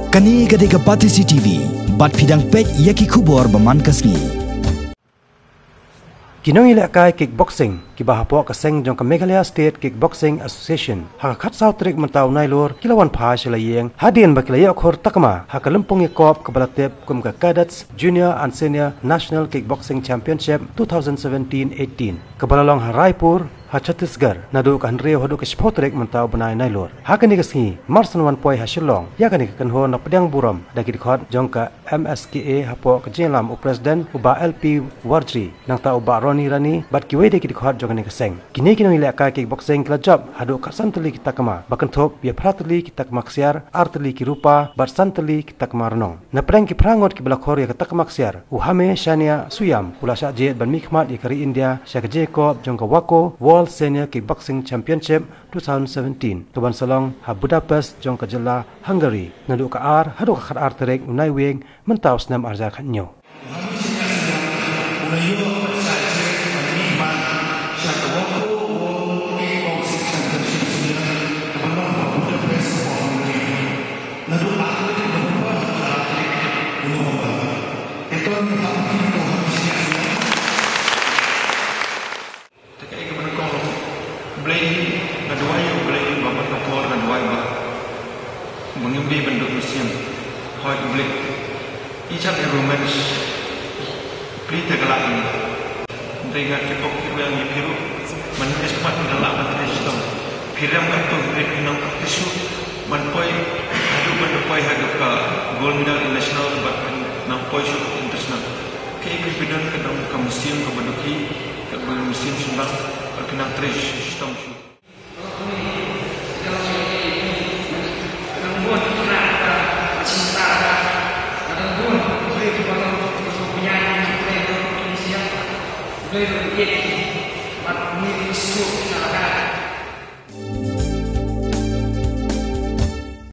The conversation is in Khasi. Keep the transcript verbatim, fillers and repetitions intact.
Kane ka dei ka Batesi T V, bad phi dang peit ïa ki khubor ba man ka sngi. Ki nongïalehkai kickboxing kiba hapoh ka seng jong ka Meghalaya State Kickboxing Association ha ka khatsaw tarik mynta u Nailur ki la wan phai sha la ïing hadien ba ki la ïoh khur takma ha ka lympung ïakop kaba la tip kum ka Cadets Junior and Senior National Kickboxing Championship two thousand seventeen eighteen, kaba la long ha Raipur, ha Chhattisgarh, naduh ka hynriew haduh ka shiphew tarik mynta u bnai Nailur. Ha kane ka sngi, mar shen wan poi ha Shillong ïa kane ka kynhun, la pdiang burom da ki dkhot jong ka M S K A hapoh ka jingïalam u President u Bah L P Warjri, nangta u Bah Ronnie Rani bad kiwei de ki dkhot jong kane ka seng. Kine ki nongïalehkai kickboxing ki la jop haduh khatsan tylli ki takma, ba kynthup ïa phra tylli ki takma ksiar, ar tylli ki rupa bad san tylli ki takma rnong. Na pdeng ki phra ngut kiba la khur ïa ka takma ksiar, u Hame Shania Suyam u la shah jied ban mihkhmat ïa ka ri India sha ka jingïakop jong ka WAKO World Senior Kickboxing Championship two thousand seventeen, kaban sa long ha Budapest jong ka jylla Hungary, naduh ka ar haduh ka khatar tarik u Naiwieng mynta u snem arhajar khathynñiew. Te kaei kaba nyngkong, Blei, nga duwai ïa U Blei ba man ka por nga duwai ba, ba ngim dei ban duh mynsiem. Hooid U Blei, i jan i rumen, plie te ka lah ïa ngi. Hynrei nga tip ba phi ruh ïa ngi, phi ruh, man ïa ka khmat ngi la lah ban trei shitom. Phi rem katto, hynrei phi nang practice shuh ban poi haduh, ban da poi haduh ka gold medal national bad phi nang poi shuh international. Kaei kaba phi don ka dang ka mynsiem kaba dukhi, kaba mynsiem shynrang, bad phi nang trei shitom shuh.